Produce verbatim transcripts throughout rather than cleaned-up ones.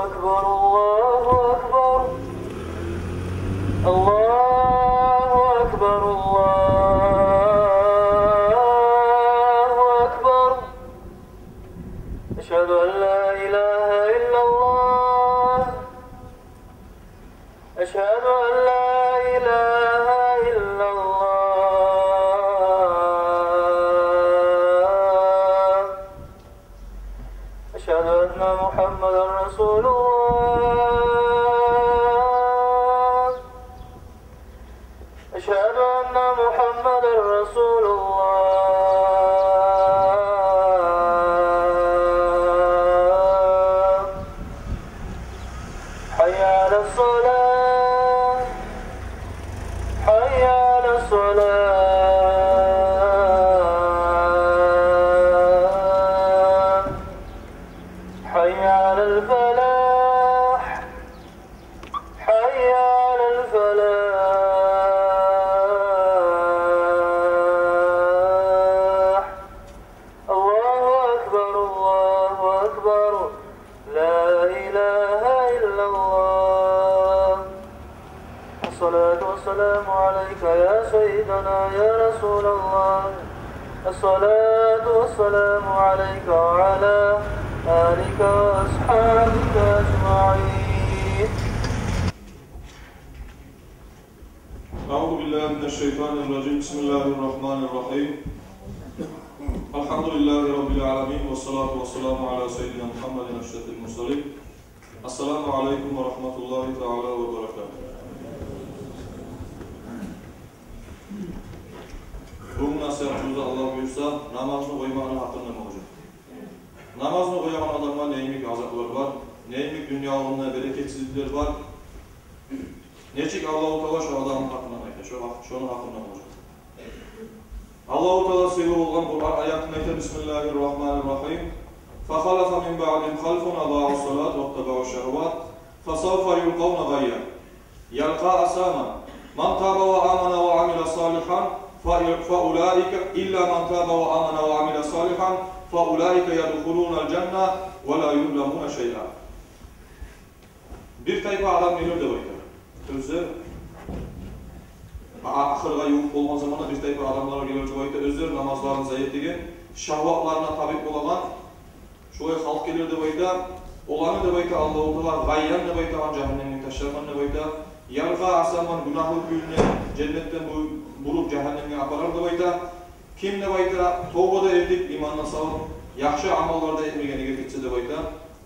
أكبر، الله أكبر، الله أكبر، الله أكبر. أشهد أن لا إله إلا الله. أشهد أن لا إله إلا الله. أشهد أن محمدا رسول الله. أشهد أن محمدا رسول الله. حي على الصلاة. حي على الصلاة. حي على الفلاح. حي على الفلاح. الله أكبر، الله أكبر. لا إله إلا الله. الصلاة والسلام عليك يا سيدنا يا رسول الله. الصلاة والسلام عليك وعلى آلك وأصحابك أجمعين. أعوذ بالله من الشيطان الرجيم. بسم الله الرحمن الرحيم. الحمد لله رب العالمين، والصلاة والسلام على سيدنا محمد أشرف المرسلين. السلام عليكم ورحمة الله تعالى وبركاته. Бугюн насигьатыбызда, Аллагь буюрса, намазны къоймакъны гьакъында болажакъ. Намазны къоягъан адамгъа не йимик азаплар бар, не йимик дюньялыгъында берекетсизликлер бар. Нечик Аллагьу Таала шо адамны гьакъындан айта, шо гьакъ-, шону гьакъындан болажакъ. Аллагьу Таала сыйлы болгъан Къуран аятында айта: بسم الله الرحمن الرحيم. فخلف من بعدهم خلف أضاعوا الصلاة واتبعوا الشهوات فسوف يلقون غيا. يلقى أثاما. من تاب وآمن وعمل صالحا ف-، فأولئك، إلا من تاب وآمن وعمل صالحا فأولئك يدخلون الجنة ولا يظلمون شيئا. Бир тайпа адам гелер деп айта. Оьзлер а-, ахыргъа ювукъ болгъан заманда бир тайпа адамлар гелер деп айта. Оьзлер намазларын зая этеген, шагьватларына табиъ болагъан шолай халкъ гелер деп айта. Оланы деп айта Аллагьу Таала гъайян деп айтагъан жагьаннемге ташларман деп айта. Ялкъа асаман, гюнагьлы кюйюнде женнетден бу-, буруп жагьаннемге апарар деп айта. Ким деп айта, товба да этип, иманын салып, яхшы амаллар да этмеге негет этсе деп айта,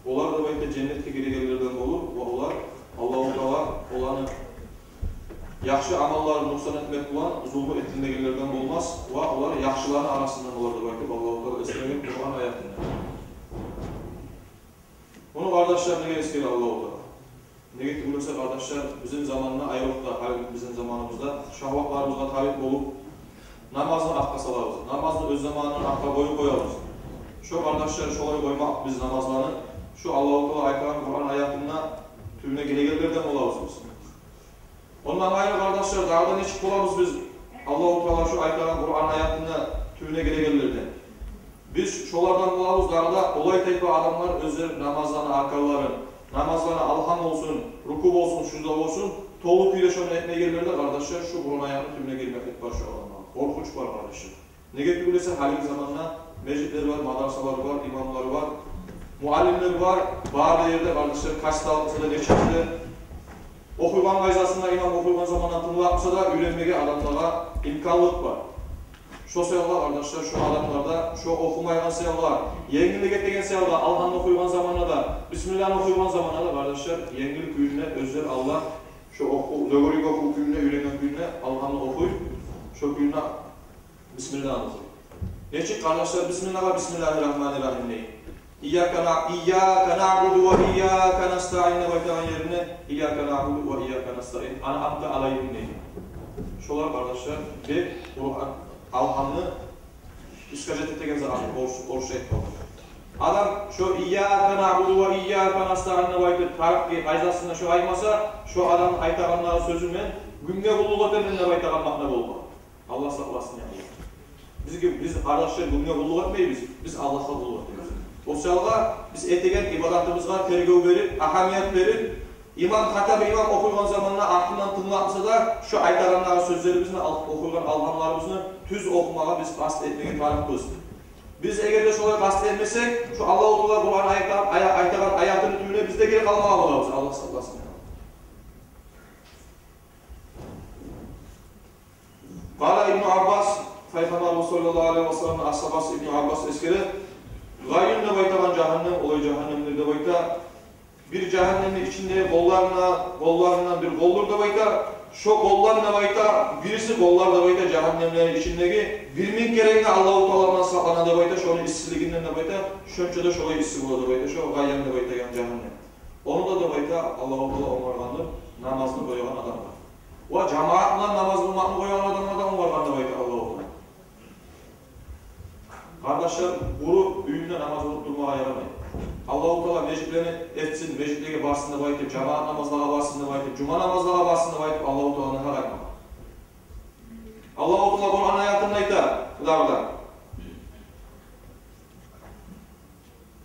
олар деп айта женнетге гирегенлерден болур, ва олар, Аллагьу Таала оланы яхшы амалларын нукъсан этмек булан зулму этилмегенлерден болмас, ва олар яхшыланы арасындан болар деп айтып, Аллагьу Таала эсгерген Къуран аятында. Муну, къардашлар, неге эсгере Аллагьу Таала? Неге тюгюл эсе, къардашлар, бизин заманда, айрокъда гьали бизин заманыбызда шагьватларыбызгъа табиъ болуп, намазны артгъа салабыз, намазны оьз заманындан артгъа къоюп къоябыз. Шо, къардашлар, шолай къоймакъ биз намазланы, шо Аллагьу Таала айтагъан Къуран аятында тюбюне гелегенлерден болабыз биз. Ондан къайры, къардашлар, дагъы да нечик болабыз биз Аллагьу Таала шо айтагъан Къуран аятында тюбюне гелегенлерден? Биз шолардан болабыз дагъы да, олай тайпа адамлар оьзлер намазланы арканларын, намазланы алгьам болсун, руку болсун, сужда болсун, толу кюйде шону этмегенлер де, къардашлар, шо Къуран аятны тюбюне гелмеклик бар шо адамлар. Къоркъунч бар, къардашлар. Неге тюгюл эсе, гьалиги заманда межитлер бар, мадрасалар бар, имамлар бар, муаллимлер бар, бары да ерде, къардашлар, касса алып буса да, нечик де охуйгъан къайдасында, имам охуйгъан заманда тынглап буса да, уьйренмеге адамлагъа имканлыкъ бар. Шо саялы, къардашлар, шо адамларда, шо охумайгъан саялы, енгиллик этеген саялы, алгьамны охуйгъан заманда да, бисмилланы охуйгъан заманда да, къардашлар, енгил кюйюнде оьзлер Аллагь, шо оху-, дёгерек охув кюйюнде, уьйренген кюйюнде алгьамны охуй, шо кюйюнде бисмилланы охуй. Нечик, къардашлар, бисмиллагъа бисмиллагьи ррагьмани ррагьим дей. Ийяка на-, ийяка наъбуду ва ийяка настаъин деп айтагъан ерине, ийяка наъбуду ва ийяка настаъин, анъамта алайгьим дей. Шолар, къардашлар, бек Къуран, алгьамны искажать этеген зат, орус-, орусча айтгъанда. Адам шо ийяка наъбуду ва ийяка настаъин деп айтып, тарыкъ къайдасында шо айтмаса, шо адам айтагъандагъы сёзю мен гюнге къуллукъ этемен деп айтагъан маъна болма. Аллагь сакъласын, я Аллагь. Бизге, биз, къардашлар, гюнге къуллукъ этмейбиз, биз Аллагьгъа къуллукъ этебиз. Осалгъа биз этеген ибадатыбызгъа тергев берип, агьамият берип, имам, хатип имам охуйгъан заманда артындан тынглап буса да, шо айтагъандагъы сёзлерибизни, ал-, охуйгъан алгьамларыбызны тюз охумагъа биз къаст этмеге тарыкъбыз. Биз эгер де шолай къаст этмесек, шо Аллагьу Таала Къуран айта-, ая-, айтагъан аятыны тюбюне биз де гирип къалмагъа болабыз. Аллагь сакъласын. Къала Ибну Аббас, Пайхаммарыбыз саллаллагьу алайгьи ва салламны асгьабасы Ибну Аббас эсгере, гъайюн деп айтагъан жагьаннем, олай жагьаннемдир деп айта. Бир жагьаннемни ичинде къолларына, къолларындан бир къолдур деп айта. Шо къоллар деп айта, бириси къоллар деп айта, жагьаннемлени ичиндеги бир минг керенге Аллагьу Таала булан сакълана деп айта, шону иссилигинден деп айта, шонча да шолай исси бола деп айта, шо гъайюн деп айтагъан жагьаннем. Ону да деп айта, Аллагьу Таала онгаргъандыр намазны къоягъан адамгъа. Ва жамаат булан намаз къылмакъны къоягъан адамгъа да онгаргъан деп айта Аллагьу Таала. Къардашлар, къуру уьюнде намаз къылып турмагъа ярамай. Аллагьу Таала межитлени этсин, межитлеге барсын деп айтып, жамаат намазлагъа барсын деп айтып, жума намазлагъа барсын деп айтып, Аллагьу Тааланы гьакъы къоймагъа. Аллагьу Таала Къуран аятында айта, дагъы да.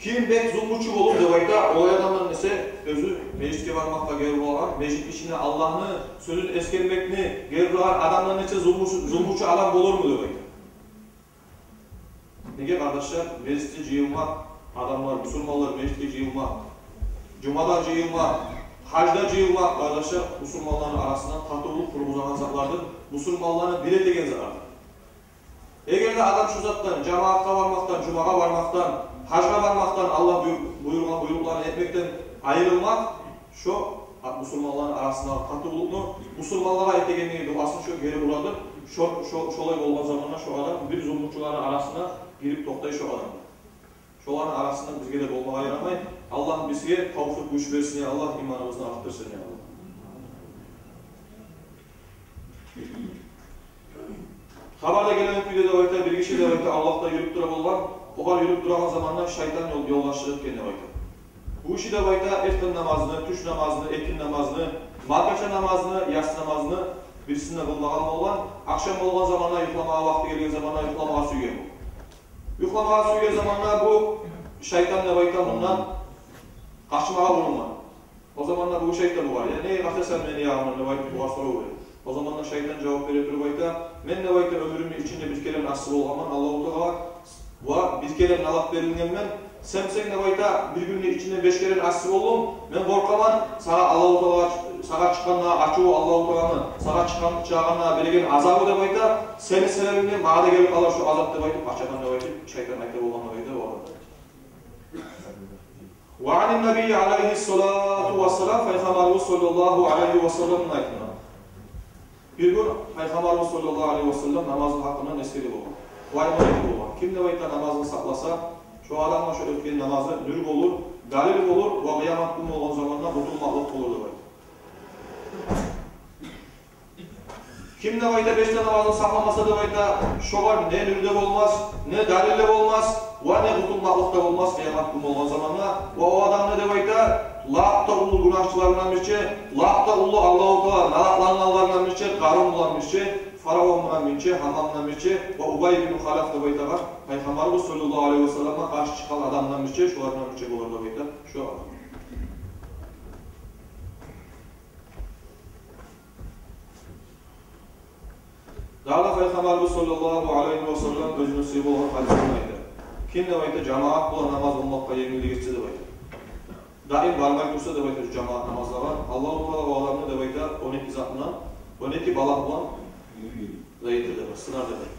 Ким бек зулмучу болур деп айта, олай адамдан эсе, оьзю межитге бармакъгъа гери урагъан, межит ичинде Аллагьны сёзюн эсгермекни гери урагъан адамдан эсе зулмучу, зулмучу адам болурму деп айта. Неге, къардашлар, межитге жыйылмакъ, адамлар, бусурманлар межитге жыйылмакъ, жумада жыйылмакъ, гьажда жыйылмакъ, къардашлар, бусурманланы арасына татывлукъ тургъузагъан затлардыр, бусурманланы бир этеген затлардыр. Эгер де адам шу затдан, жамаатгъа бармакъдан, жумагъа бармакъдан, гьажгъа бармакъдан, Аллагь буй-, буюргъан буйрукъланы этмекден айрылмакъ, шо бусурманланы арасына татывлукъну, бусурманлагъа этегендеги дуасын шо гери урадыр. Шо, шо, шолай болгъан заманда шо адам бир зулмучуланы арасына гирип токътай шо адам. Шоланы арасында бизге де болмагъа ярамай. Аллагь бизге тавфикъ, гюч берсин, я Аллагь, иманыбызны артдырсын, я Аллагь. Хабарда гелген кюйде деп айта, бир гиши деп айта, авлакъда юрюп тура болгъан, огъар юрюп турагъан заманда шайтан ёл-, ёлдашлыкъ этген деп айта. Бу гиши деп айта, эртен намазны, тюш намазны, экин намазны, маркача намазны, яссы намазны бирисин де къылмагъан болгъан, ахшам болгъан заманда, юхламагъа вакъти гелген заманда юхламагъа сюйген болгъан. Юхламагъа сюйген заманда бу шайтан деп айта, мундан къачмагъа урунмагъан. О заманда бу шайтан бугъар: «Я неге къачасан мени ягъымдан?» — деп айтып, бугъар сорав бере. О заманда шайтан жавап бере туруп айта: «Мен, — деп айта, — оьмюрюмню ичинде бир керен асси болгъанман Аллагьу Таалагъа, ва бир керен налат берилгенмен. Сен, сен, — деп айта, — бир гюнню ичинде беш керен асси болдунг. Мен къоркъаман, сагъа Аллагьу Таалагъа, сагъа чыкъгъан ачуву, Аллагьу Тааланы сагъа чыкъгъан, чыгъаргъан береген азабы, — деп айта, — сени себебингден магъа да гелип къалар шу азап», — деп айтып, къачаман деп айтып, шайтан айта болгъан деп айта о адамгъа. Ва анин-набий алайгьи ссалату ва ссалам, Пайхаммарыбыз саллаллагьу алайгьи ва салламдан айтылгъан. Бир гюн Пайхаммарыбыз саллаллагьу алайгьи ва саллам намазны гьакъындан эсгере болгъан. Вай, муна айтып болгъан: «Ким, — деп айта, — намазны сакъласа, шо адамгъа шо этген намазы нюр болур, далил болур, ва къыямат гюн болгъан заманда къутулмакълыкъ болур», — деп айта. «Ким, — деп айта, — беш де намазны сакъламаса, — деп айта, — шогъар не нюр де болмас, не далил де болмас, ва не къутулмакълыкъ да болмас къыямат гюн болгъан заманда. Ва о адамны, — деп айта, — лап да уллу гюнагьчыларындан бирче, лап да уллу Аллагьу Таала налатлангъанларындан бирче, Къарун булан бирче, Фараон булан бирче, Гьаман булан бирче, ва Убай бин Халаф деп айтагъан, Пайхаммарыбыз саллаллагьу алайгьи ва салламгъа къаршы чыкъгъан адамдан бирче, шолар булан бирче болур», — деп айта шо адам. Дагъы да Пайхаммарыбыз саллаллагьу алайгьи ва саллам оьзюню сыйлы болгъан гьадисинде айта: «Ким, — деп айта, — жамаат булан намаз къылмакъгъа енгиллик этсе, — деп айта, — даим бармай турса, — деп айта, — жамаат намазлагъа, Аллагьу Таала о адамны, — деп айта, — он эки зат булан, он эки балагь булан зайыт этер, деп, сынар, деп айта.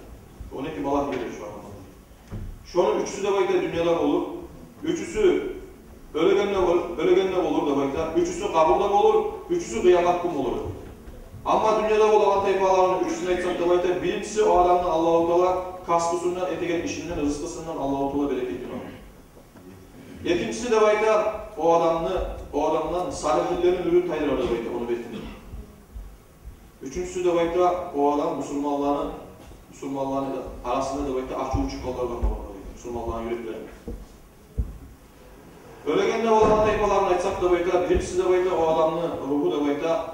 Он эки балагь берер шо адамгъа. Шону уьчюсю, — деп айта, — дюньяда болур, уьчюсю оьлегенде бол-, оьлегенде болур, — деп айта, — уьчюсю къабурда болур, уьчюсю къыямат гюн болур, — деп айта. Амма дюньяда болагъан тайпаланы уьчюсюн айтсакъ, — деп айта, — биринчиси, о адамны Аллагьу Таала касбусундан, этеген ишинден, рызкъысындан Аллагьу Таала берекетин алар. Экинчиси, — деп айта, — о адамны, о адамдан салигьинлени нюрюн тайдырар, — деп айта, — ону бетинден. Уьчюнчюсю, — деп айта, — о адам бусурманланы, бусурманланы арасында, — деп айта, — ачуву чыкъгъанлардан болар, — деп айта, — бусурманланы юреклеринде». Оьлегенде болагъан тайпаларын айтсакъ, — деп айта, — биринчиси, — деп айта, — о адамны ругьу, — деп айта,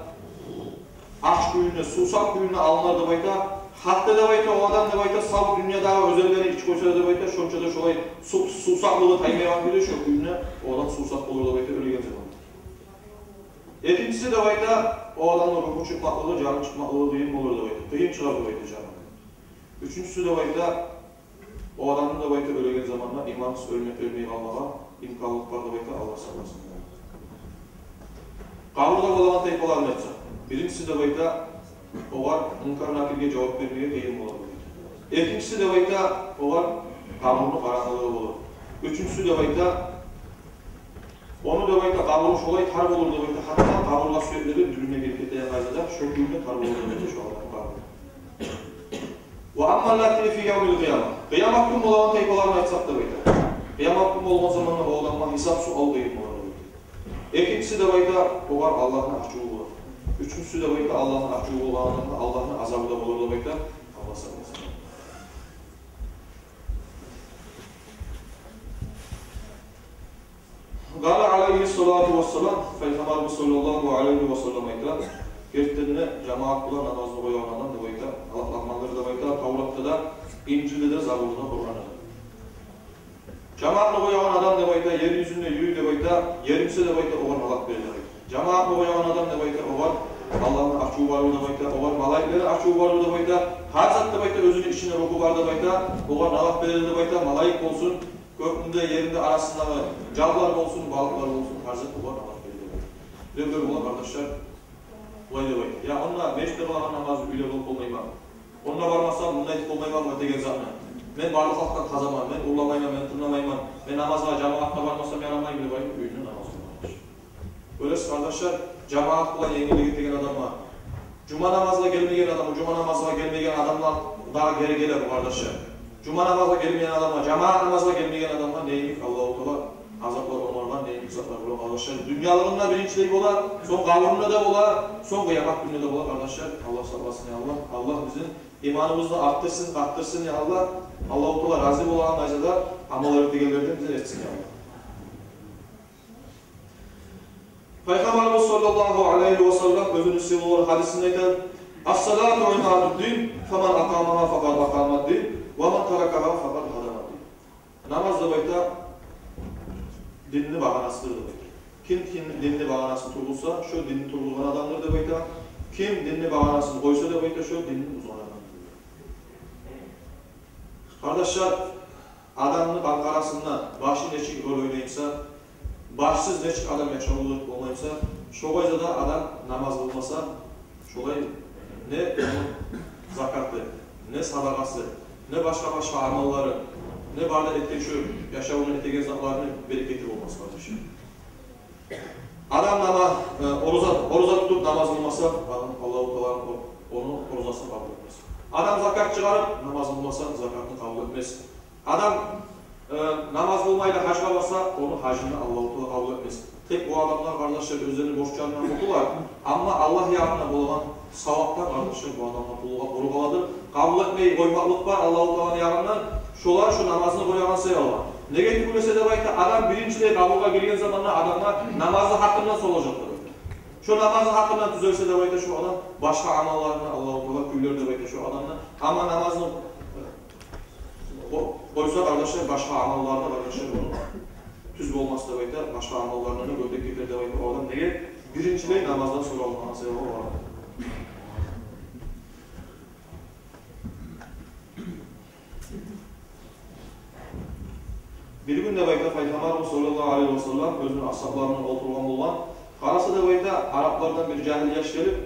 — ач кюйюнде, сувсап кюйюнде алынар, — деп айта, — Гьатта деп айта, о адам деп айта, сав дюньядагъы оьзенлени ичип къойса да деп айта, шонча да шолай сув-, сувсакълыгъы таймайгъан кюйде шо гюнде о адам сувсакъ болур деп айта, оьлеген заманда. Экинчиси деп айта, о адамны ругьу чыкъмакълыгъы, жаны чыкъмакълыгъы къыйын болур деп айта, къыйын чыгъар деп айта жаны. Уьчюнчюсю деп айта, о адамны деп айта, оьлеген заманда имансыз оьлме-, оьлмей къалмагъа имканлыкъ бар деп айта, Аллагь сакъласын. Къабурда болагъан тайпаларын айтсакъ, биринчиси деп айта, огъар Мункар Накирге жавап бермеге къыйын болур деп айта. Экинчиси деп айта, огъар къабурну къарангылыгъы болур. Уьчюнчюсю деп айта, ону деп айта, къабуру шолай тар болур деп айта, гьатта къабургъа сюеклери дюрюме гирип гетеген къайдада, шо кюйде тар болур деп айта шо адамны къабуру. Ва амма ллати фи явмил къияма. Къыямат гюн болагъан тайпаларын айтсакъ деп айта. Къыямат гюн болгъан заманда о адамгъа гьисап-суал къыйын болур деп айта. Экинчиси деп айта, огъар Аллагьны ачуву болур. Уьчюнчюсю деп айта, Аллагьны ачуву болгъан адамгъа Аллагьны азабы да болур деп айта. Аллагь сакъласын. Къала алайгьи ссалату вассалам, Пайхаммарыбыз саллаллагьу алайгьи ва саллам айта, гертиден де жамаат булан намазны къоягъан адам деп айта, гьалакланмагъандыр деп айта, Тавратда да, Инжилде де, Забурда да, Къуранда да. Жамаатны къоягъан адам деп айта, ер юзюнде юрюй деп айта, еримсе деп айта, огъар гьалак берилер деп айта. Жамаатны къоягъан адам деп айта, огъар Аллагьны ачуву барур деп айта, огъар малайиклени ачуву барур деп айта, гьар зат деп айта, оьзюню ичинде ругьу бар деп айта, огъар гьалак берилер деп айта, малайик болсун, кёкню де, ерни де арасындагъы жанлар болсун, балыкълар болсун, гьар зат огъар гьалак берилер деп айта. Биревлер бола, къардашлар, булай деп айта: «Я, онда межитде къылагъан намазым уьйде къылып болмайман. Онда бармасам, мунда этип болмайман деген затны. Мен барлыкъ халкъдан тазаман, мен урламайман, мен тырнамайман, мен намазгъа жамаатгъа бармасам ярамаймы?» деп айтып, уьюнде намаз къылмагъан. Гёресиз, къардашлар, жамаат булан енгиллик этеген адамгъа, жума намазгъа гелмеген адам, жума намазгъа гелмеген адамдан дагъы гери геле бу, къардашлар. Жума намазгъа гелмеген адамгъа, жамаат намазгъа гелмеген адамгъа не йимик Аллагьу Таала азаплар онгаргъан, не йимик затлар болгъан, къардашлар. Дюньялыгъында биринчилей бола, сонг къабурунда да бола, сонг къыямат гюнде де бола, къардашлар. Аллагь сакъласын, я Аллагь. Аллагь бизин иманыбызны артдырсын, артдырсын, я Аллагь. Аллагьу Таала рази болагъан къайдада амал этегенлерден бизин этсин, я Аллагь. Пайхаммарыбыз саллаллагьу алайгьи ва саллам оьзюню сыйлы болгъан гьадисинде айта: «Ас-салату имадуд-дин, фаман акъамагьа факъад акъамад-дин, ва ман таракагьа факъад гьадамад-дин». Намаз деп айта динни багъанасыдыр деп айта. Ким, ким динни багъанасын тургъузса, шо динни тургъузгъан адамдыр деп айта. Ким динни багъанасын къойса деп айта, шо динни бузгъан адамдыр деп айта. Къардашлар, адамны къаркъарасында башы нечик роль ойнайса, башсыз нечик адам яшавлукъ болмайса, шо къайдада адам намаз къылмаса, шолай не закаты, не садагъасы, не башгъа-башгъа амаллары, не бары да этген шо яшавунда этеген затларыны берекети болмас, къардашлар. Адам нама-, э, ораза, ораза тутуп намаз къылмаса, Аллагьу Таала о-, ону оразасын къабул этмес. Адам закат чыгъарып намаз къылмаса, закатын къабул этмес. Адам, э, намаз къылмай да гьажгъа барса, ону гьажын да Аллагьу Таала къабул этмес. Тек бу адамлар, къардашлар, оьзлени борчларындан къутулар, амма Аллагь янында болгъан савапдан, къардашлар, бу адамлар къуру къаладыр. Къабул этмей къоймакълыкъ бар Аллагьу Тааланы янындан шолар шо намазны къоягъан саялы. Неге тюгюл эсе деп айта, адам биринчилей къабургъа гирген заманда адамгъа намазны гьакъындан соралажакъдыр. Шо намазны гьакъындан тюзелсе деп айта шо адам, башгъа амалларына Аллагьу Таала кюйлер деп айта шо адамны. Амма намазны къо-, къойса, къардашлар, башгъа амалларына, къардашлар, ону тюз болмас деп айта, башгъа амалларына да гёрдек гетер деп айта о адам. Неге? Биринчилей намаздан соралмагъан саялы о адам. Бир гюн деп айта, Пайхаммарыбыз саллаллагьу алайгьи ва саллам оьзюню асгьабларына олтургъан болгъан. Къараса деп айта, араплардан бир жагьил яш гелип,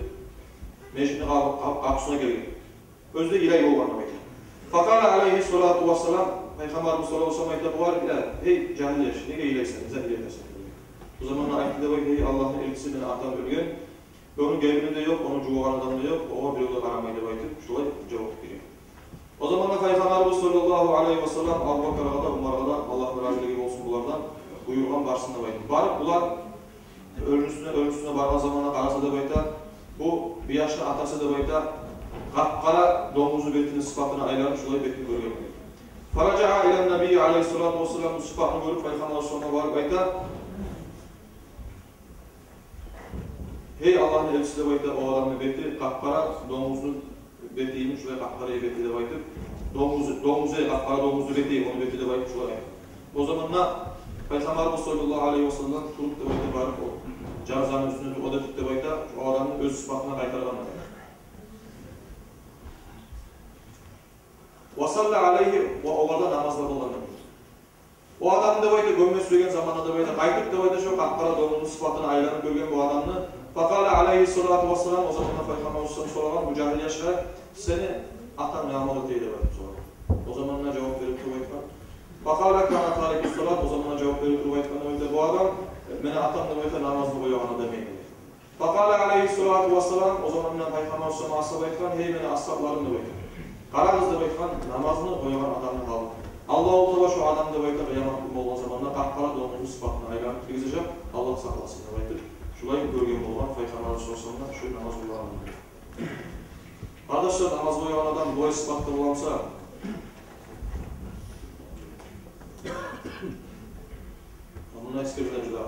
межитни къап-, къап-, къапусуна гелген. Оьзю де йылай болгъан деп айта. Факъала алайгьи ссалату вассалам, Пайхаммарыбыз саллаллагьу алайгьи ва саллам айта бугъар: «Я, гьей, жагьил яш, неге йылайсан, не зат йылай турасан?» Бу заманда айтды деп айта: «Гьей, Аллагьны элчиси, мени атам оьлген, ону гебини де ёкъ, ону жувагъан адам да ёкъ, огъар бирев де къарамай», — деп айтып, шолай жавап берген. О заманда Пайхаммарыбыз саллаллагьу алайгьи ва саллам Абубакаргъа да, Умаргъа да, Аллагьны разилиги болсун булардан, буюргъан: «Барсын», — деп айтып. Барып булар оьлюню уьстюне, оьлюню уьстюне баргъан заманда къараса деп айта, бу, бу яшны атасы деп айта, къап-къара донгузну бетини сыпатына айланып, шолай бетин гёрген. Фаражаа илан-набий алайгьи ссалату вассалам, бу сыпатны гёрюп, Пайхаммар саллаллагьу алайгьи ва салламгъа барып айта: «Гьей, Аллагьны элчиси, — деп айта, — о адамны бети къап-къара, донгузну бетини, шулай къап-къара бети деп айтып, донгуз, донгуз, къап-къара донгузну бети, ону бети деп айтып шулай айтып. О заманда Пайхаммарыбыз саллаллагьу алайгьи васаллам туруп деп айтып барып, о жаназаны уьстюне туруп деп айта, шо адамны оьз сыпатына къайтаргъан деп айта. Ва салла алайгьи, ва огъар да намаз да къылгъан деп айта. О адамны деп айта, гёмме сюеген заманда деп айта, къайтып деп айта, шо къап-къара донгузну сыпатына айланып гёрген бу адамны. Факъала алайгьи салату вассалам, о заманда Пайхаммар саллаллагьу алайгьи васаллам сорагъан бу жагьил яшгъа: «Сени атанг не амал эте?» — деп айтып сорагъан. О заманда жавап берип туруп айтгъан. Факъала: «Кана тарикус салат», о заманда жавап берип туруп айтгъан деп айта бу адам: «Мени атам деп айта намазны къоягъан адам эди». Факъала алайгьи салату вассалам, о заманда Пайхаммар саллаллагьу алайгьи васаллам асгьабгъа айтгъан: «Гьей мени асгьабларым, — деп айтгъан, — къарагъыз, — деп айтгъан, — намазны къоягъан адамны гьалына. Аллагьу Таала шо адамны, — деп айта, — къыямат гюн болгъан заманда къап-къара донгузну сыпатына айландырып тийгизежек, Аллагь сакъласын», — деп айтып, шулай гёрген болгъан Пайхаммар саллаллагьу алайгьи васаллам шо намаз къылгъанны. Къардашлар, намаз къоягъан адам булай сыпатда боламса, муна эсгерилген жура.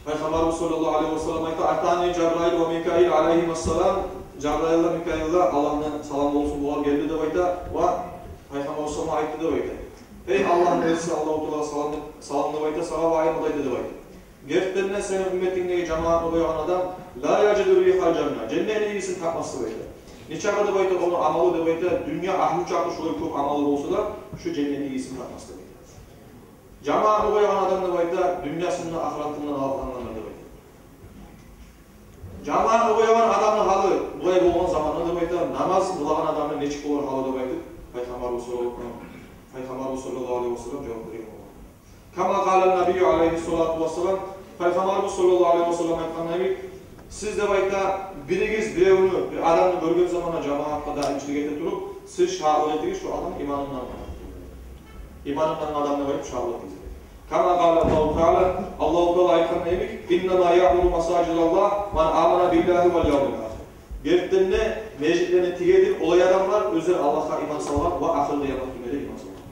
Пайхаммарыбыз саллаллагьу алайгьи васаллам айта: «Атани Жабраил ва Микаил алайгьимассалам». Жабраил да, Микаил да, Аллагьны саламы болсун, булар гелди деп айта. Ва Пайхаммар саллаллагьу алайгьи васаллам айтты деп айта: «Гьей Аллагьны элчиси, Аллагьу Таала салам, салам деп айта сагъа ва аймада айта деп айта. Гертиден де сени умметингдеги жамаатны къоягъан адам ла яжиду ригьал жанна, женнетни ийисин тапмас деп айта. Нечакъы деп айта ону амалы деп айта, дюнья агьлю чакъы шолай кёп амалы болса да, шо женнетни ийисин тапмас деп айта. Жамаатны къоягъан адам деп айта, дюньясын да, ахыратын да алгъанлардан деп айта». Жамаатны къоягъан адамны гьалы булай болгъан заманда деп айта, намаз къылагъан адамны нечик болар гьалы деп айтып, Пайхаммарыбыз саллаллагьу алайгьи васаллам, Пайхаммарыбыз саллаллагьу алайгьи васаллам жавап берген болгъан. Кама къала набийю алайгьи салату вассалам, Пайхаммарыбыз саллаллагьу алайгьи васаллам айтгъан йимик, сиз деп айта, биригиз биревню, бир адамны гёрген заманда жамаатгъа даимчилик эте туруп, сиз шагьатлыкъ этигиз, шо адам иманындан, иманындан адам деп айтып шагьатлыкъ этигиз. Кама къала Аллагьу Таала, Аллагьу Таала айтгъан йимик: «Иннама яъмуру масажидаллагь ман амана биллагьи вал явмил ахир». Гертиден де межитлени тигедир олай адамлар, оьзлер Аллагьгъа иман салгъан ва ахыр къыямат гюнге де иман салгъан.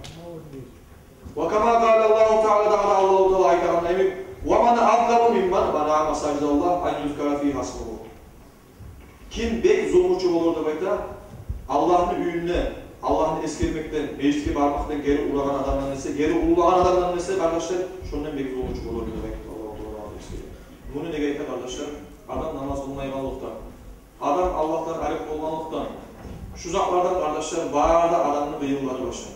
Ва кама къала Аллагьу Таала, дагъы да Аллагьу Таала айтагъан йимик: «Ва ман азламу мимман манаъа масажидаллагь ан юзкара фигьа исмугьу». Ким бек зулмучу болур деп айта, Аллагьны уьюнде Аллагьны эсгермекден, межитге бармакъдан гери урагъан адамдан эсе, гери урлагъан адамдан эсе, къардашлар, шондан бек зулмучу болур деп айта Аллагьу Таала Аллагьны эсгермек. Муну неге айта, къардашлар? Адам намаз къылмайгъанлыкъдан, адам Аллагьдан арек болгъанлыкъдан, шу затлардан, къардашлар, бары да адамны къыйынлары башлана.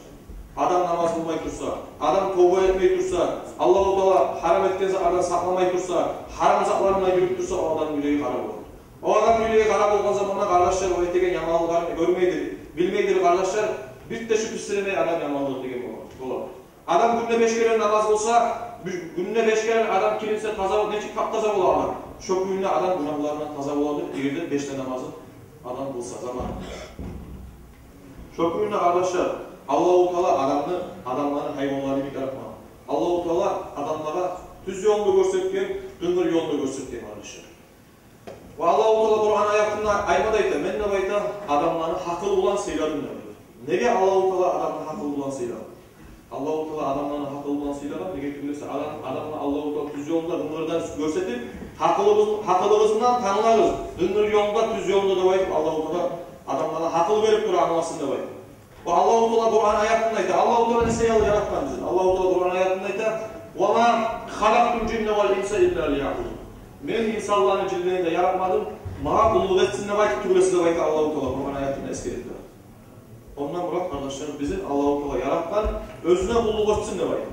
Адам намаз къылмай турса, адам товба этмей турса, Аллагьу Таала гьарам этген затлардан сакъламай турса, гьарам затларына юрюп турса, о адамны юреги къара болур. О адамны юреги къара болгъан заманда, къардашлар, о этеген яманлыкъларын гёрмейдир, билмейдир, къардашлар, бир де шюбгесиз адам яманлыкъ этеген болар. Адам гюнде беш керен намаз къылса, гюнде беш керен адам киринсе, таза, нечик тап-таза бола адам. Шо кюйде адам гюнагьларындан таза боладыр, эгер де беш де намазын адам къылса заманында. Шо кюйде, къардашлар, Аллагьу Таала адамны, адамланы гьайванлар йимик яратмагъан. Аллагьу Таала адамлагъа тюз ёлну гёрсетген, къынгыр ёлну гёрсетген, къардашлар. Ва Аллагьу Таала Къуран аятында айтма да айта, мен деп айта, адамланы гьакъыл булан сыйладым деп айта. Неге Аллагьу Таала адамны гьакъыл булан сыйлагъан? Аллагьу Таала адамланы гьакъыл булан сыйлагъан, неге тюгюл эсе адам, адамны Аллагьу Таала тюз ёлну да къынгырдан гёрсетип, гьакъылыгъыз, гьакъылыгъыз булан танглагъыз, къынгыр ёлну да, тюз ёлну да деп айтып, Аллагьу Таала адамлагъа гьакъыл берип тура, англасын деп айтып. Ва Аллагьу Таала Къуран аятында айта. Аллагьу Таала несе яратгъан бизин? Аллагьу Таала Къуран аятында айта: «Ва ма халакътул жинна вал инса илла лиябудун». Мен инсанланы, жинлени де яратмадым, магъа къуллукъ этсин деп айтып тюгюл эсе деп айта Аллагьу Таала Къуран аятында эсгерип тура. Ондан мурат, къардашлар, бизин Аллагьу Таала яратгъан оьзюне къуллукъ этсин деп айта.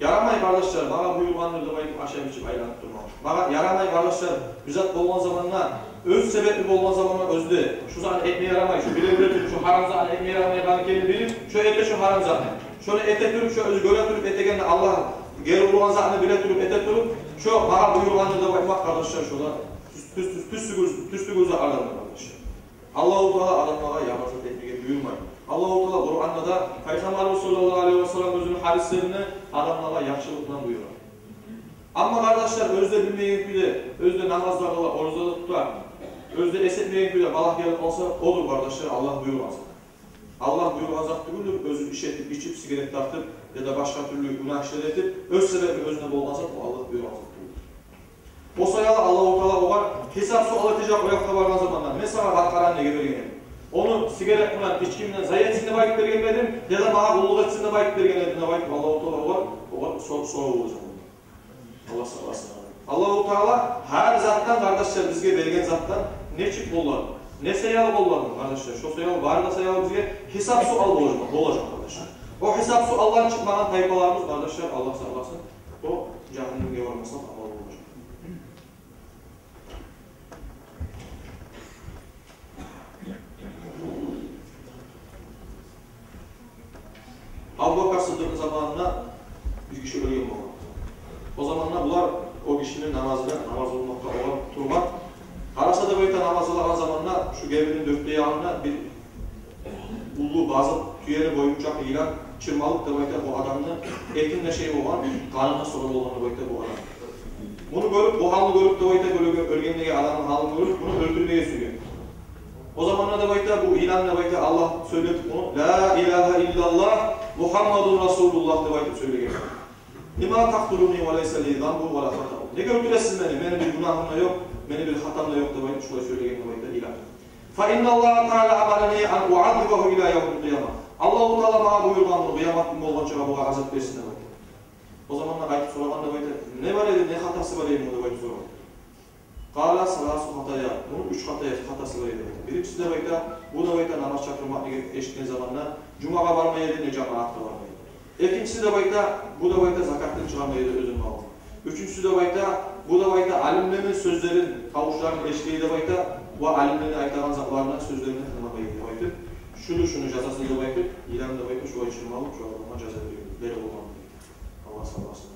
Ярамай, къардашлар, магъа буюргъандыр деп айтып ашап-ичип айланып турмагъа. Магъа ярамай, къардашлар, бир зат болгъан заманда, оьз себепли болгъан заманда оьзю де, шу затны этме ярамай, шу биле-биле туруп, шу гьарам затны этме ярамайгъанын билип, шу эте шу гьарам затны. Шону эте туруп, шу оьзю гёре туруп этегенде, Аллагь гери ургъан затны биле туруп, эте туруп, шу магъа буюргъандыр деп айтмакъ, къардашлар, шу да тюз, тюз, тюз, тюз, тюз, тюз, тюз адамлар, къардашлар. Аллагьу Таала адамлагъа яман зат этмеге буюрмай. Аллагьу Таала Къуранда да, Пайхаммарыбыз саллаллагьу алайгьи ва саллам оьзюню гьадислеринде адамлагъа яхшылыкъ булан буюра. Амма, къардашлар, оьзю де билмеген кюйде, оьзю де намаз да къыла, ораза да тута, оьзю де эс этмеген кюйде балагь гелип къалса, одур, къардашлар, Аллагь буюргъан зат. Аллагь буюргъан зат тюгюлдюр оьзю иш этип, ичип, сигарет тартып, яда башгъа тюрлю гюнагь ишлер этип, оьз себепли оьзюне болгъан зат, о Аллагь буюргъан зат тюгюлдюр. О саялы Аллагьу Таала огъар Гьисап-суал этежек о якъгъа баргъан заманда: «Мен сагъа къаркъараны неге берген эдим? Ону сигарет булан, ички булан зая этсин деп айтып берген эдим, яда магъа къуллукъ этсин деп айтып берген эдим?» – деп айтып, Аллагьу Таала огъар, огъар сор-, сорав болажакъ. Аллагь сакъласын. Аллагьу Таала гьар затдан, къардашлар, бизге берген затдан нечик къолладынг, не саялы къолладынг, къардашлар, шо саялы, бары да саялы бизге гьисап-суал болажакъ, болажакъ, къардашлар. О гьисап-суалдан чыкъмагъан тайпаларыбыз, къардашлар, Аллагь сакъласын, о жагьаннемге бармасакъ амал болажакъ. Абубакар Сыддыкъны заманында бир гиши оьлген болгъан. О заманда булар о гишини намазына, намаз къылмакъгъа олар тургъан. Къараса деп айта, намаз къылагъан заманда шу гебинни дёрт де ягъында бир уллу базыкъ, тюени боюнчакъы йылан чырмалып деп айта бу адамны этин де шей болгъан, къанын да сора болгъан деп айта бу адам. Муну гёрюп, бу гьалны гёрюп деп айта, оьлген, оьлгендеги адамны гьалын гёрюп, муну оьлтюрмеге сюйген. О заманда деп айта, бу йылан деп айта, Аллагь сёйлетип муну: «Ла илагьа иллаллагь, Мухаммадун расулуллагь», – деп айтып сёйлеген. «Лима такътулуни ва лайса ли занбун ва ла хатаун». «Неге оьлтюресиз мени? Мени бир гюнагьым да ёкъ, мени бир хатам да ёкъ», – деп айтып, шулай сёйлеген деп айта йылан. «Фа инналлагьа таала амарани ан уаззибагьу ила явмил къияма». «Аллагьу Таала магъа буюргъан, буну къыямат гюн болгъанчагъа бугъар азап берсин», – деп айта. О заманда къайтып сорагъан деп айта: «Не бар эди, не хатасы бар эди?» – деп айтып сорагъан. «Къала саласу хатая». Муну уьч хатая, хатасы бар эди деп айта. Биринчиси деп айта, бу деп айта намаз чакъырмакъны эшитген заманда жумагъа бармай эди, не жамаатгъа бармай эди. Экинчиси деп айта, бу деп айта закатны чыгъармай эди оьзюню малындан. Уьчюнчюсю деп айта, бу деп айта алимлени сёзлерин, тавушларын эшите эди деп айта, ва алимлени айтагъан затларына, сёзлерине тынгламай эди деп айта. Шуну, шуну жазасы деп айта, йылан деп айта, шулай чырмалып, шулай болгъан, жаза берип, берип болгъан деп айта. Аллагь сакъласын.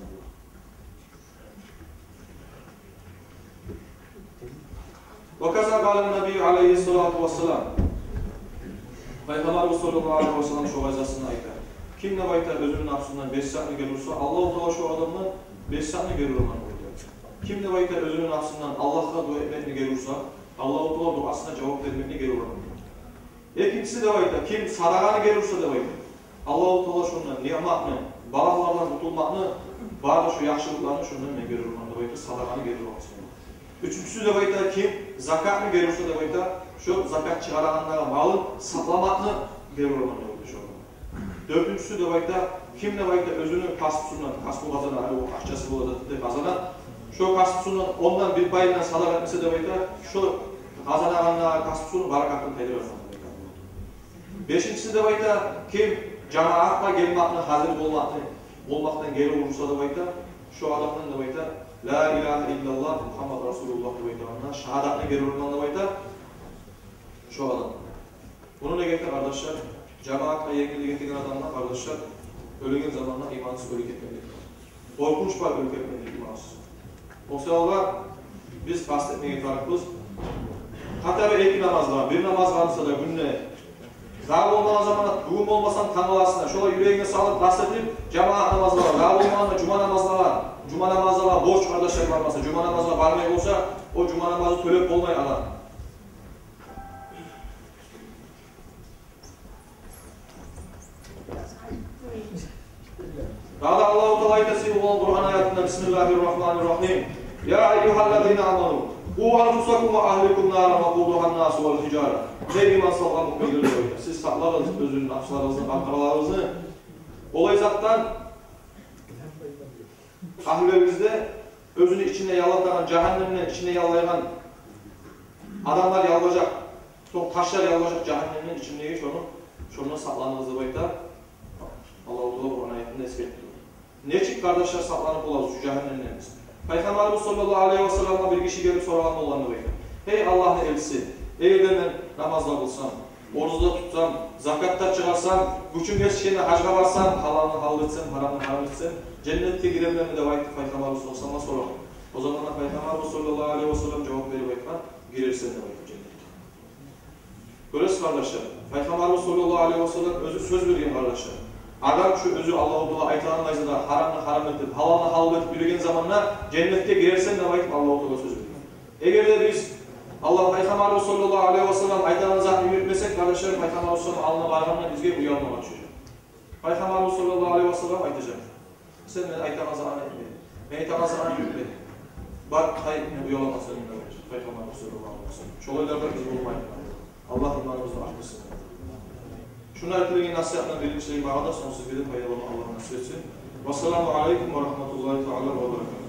Ва каза къала ннабийю алайгьи ссалату вассалам. Пайхаммарыбыз саллаллагьу алайгьи ва саллам шо вазасында айта: «Ким деп айта оьзюню напсындан беш затны гери урса, Аллагьу Таала шо адамдан беш затны гери урман», – деп айта. «Ким деп айта оьзюню напсындан Аллагьгъа дуа этмекни гери урса, Аллагьу Таала дуасына жавап бермекни гери урман», – деп айта. Экинчиси деп айта, ким садагъаны гери урса деп айта, Аллагьу Таала шондан ниъматны, балагьлардан къутулмакъны, бары да шо яхшылыкъланы шондан мен гери урман деп айта, садагъаны гери урмакъны. Уьчюнчюсю деп айта, ким закатны гери урса деп айта, шо закат чыгъарагъандагъы малын сакъламакъны гери урман деп айта шондан. Дёртюнчюсю деп айта, ким деп айта оьзюню касбусундан, касбу къазана, гьали о акъчасы бола деп къазана, шо касбусундан ондан бир пайын садагъа этмесе деп айта, шо къазанагъандагъы касбусуну баракатын тайдырар деп айта. Бешинчиси деп айта, ким жамаатгъа гелмекни, гьазир болмакъны, болмакъдан гери урса деп айта, шо адамдан деп айта, ла илагьа иллаллагь, Мухаммад расулуллагь деп айтагъанына шагьадатны гери урман деп айта, шо адам. Муну неге эте, къардашлар? Жамаатгъа енгиллик этеген адамлар, къардашлар, оьлген заманда имансыз оьлюп гетмеге. Къоркъунч бар оьлюп гетмеге имансыз. О саялы биз къаст этмеге тарыкъбыз. Хотя бы эки намазгъа, бир намазгъа буса да гюнде. Дагъы болмагъан заманда, бугюн болмасанг, тангаласына, шолай юрегинге салып, къаст этип, жамаат намазлагъа, дагъы болмагъанда жума намазлагъа, жума намазлагъа борч, къардашлар, бармаса, жума намазгъа бармай болса, о жума намазны тёлеп болмай адам. Дагъы да Аллагьу Таала айта сыйлы болгъан Къуран аятында: «Бисмиллагьи ррагьмани ррагьим. Я айюгьаллазина аману, къу анфусакум ва агьликум наран вакъудугьа ннасу вал гьижара». Гьей иман салгъан муъминлер, деп айта, сиз сакълагъыз оьзюню напсларыгъызны, къаркъараларыгъызны олай затдан, агьлюлеригизни, оьзюню ичине яллатагъан, жагьаннемни ичине яллайгъан адамлар яллажакъ, сонг ташлар яллажакъ жагьаннемни ичиндеги, шону, шондан сакъланыгъыз деп айта. Аллагьу Таала Къуран аятында эсгерип тура. Нечик, къардашлар, сакъланып болабыз шу жагьаннемден биз? Пайхаммарыбыз саллаллагьу алайгьи ва салламгъа бир гиши гелип сорагъан болгъан деп айта: «Гьей Аллагьны элчиси, эгер де мен намаз да къылсам, ораза да тутсам, закат да чыгъарсам, гючюм етишгенде гьажгъа барсам, гьалалны гьалал этсем, гьарамны гьарам этсем, женнетге гирерменми?» – деп айтып, Пайхаммарыбыз саллаллагьу алайгьи ва салламгъа сорагъан. О заманда Пайхаммарыбыз саллаллагьу алайгьи ва саллам жавап берип айтгъан: «Гирерсен», – деп айтып, женнетге. Гёресиз, къардашлар, Пайхаммарыбыз саллаллагьу алайгьи ва саллам оьзю сёз берген, къардашлар. Адам шу оьзю Аллагьу Таала айтагъан къайдада гьарамны гьарам этип, гьалалны гьалал этип юрюген заманда, женнетге гирерсен деп айтып, Аллагьу Таала сёз берген. Эгер де биз Аллагь, Пайхаммарыбыз саллаллагьу алайгьи ва саллам айтагъан затны юрютмесек, къардашлар, Пайхаммарыбыз саллаллагьу алайгьи ва саллам алдына баргъанда бизге уялмагъа тюшежек. Пайхаммарыбыз саллаллагьу алайгьи ва саллам айтажакъ: «Сен мен айтагъан затны этме, мен айтагъан затны юрютме». Бар, къайтма, уяламасан, пайхаммар саллаллагьу алайгьи ва саллам. Шолайлардан биз болмайыкъ. Аллагь иманыбызны артдырсын. Шунда айтылгъан насигьатны биринчилей магъа да, сонгсуз бирин пайдаланма Аллагь насип этсин. Вассаламу алайкум ва рагьматуллагьи таала ва баракатугь.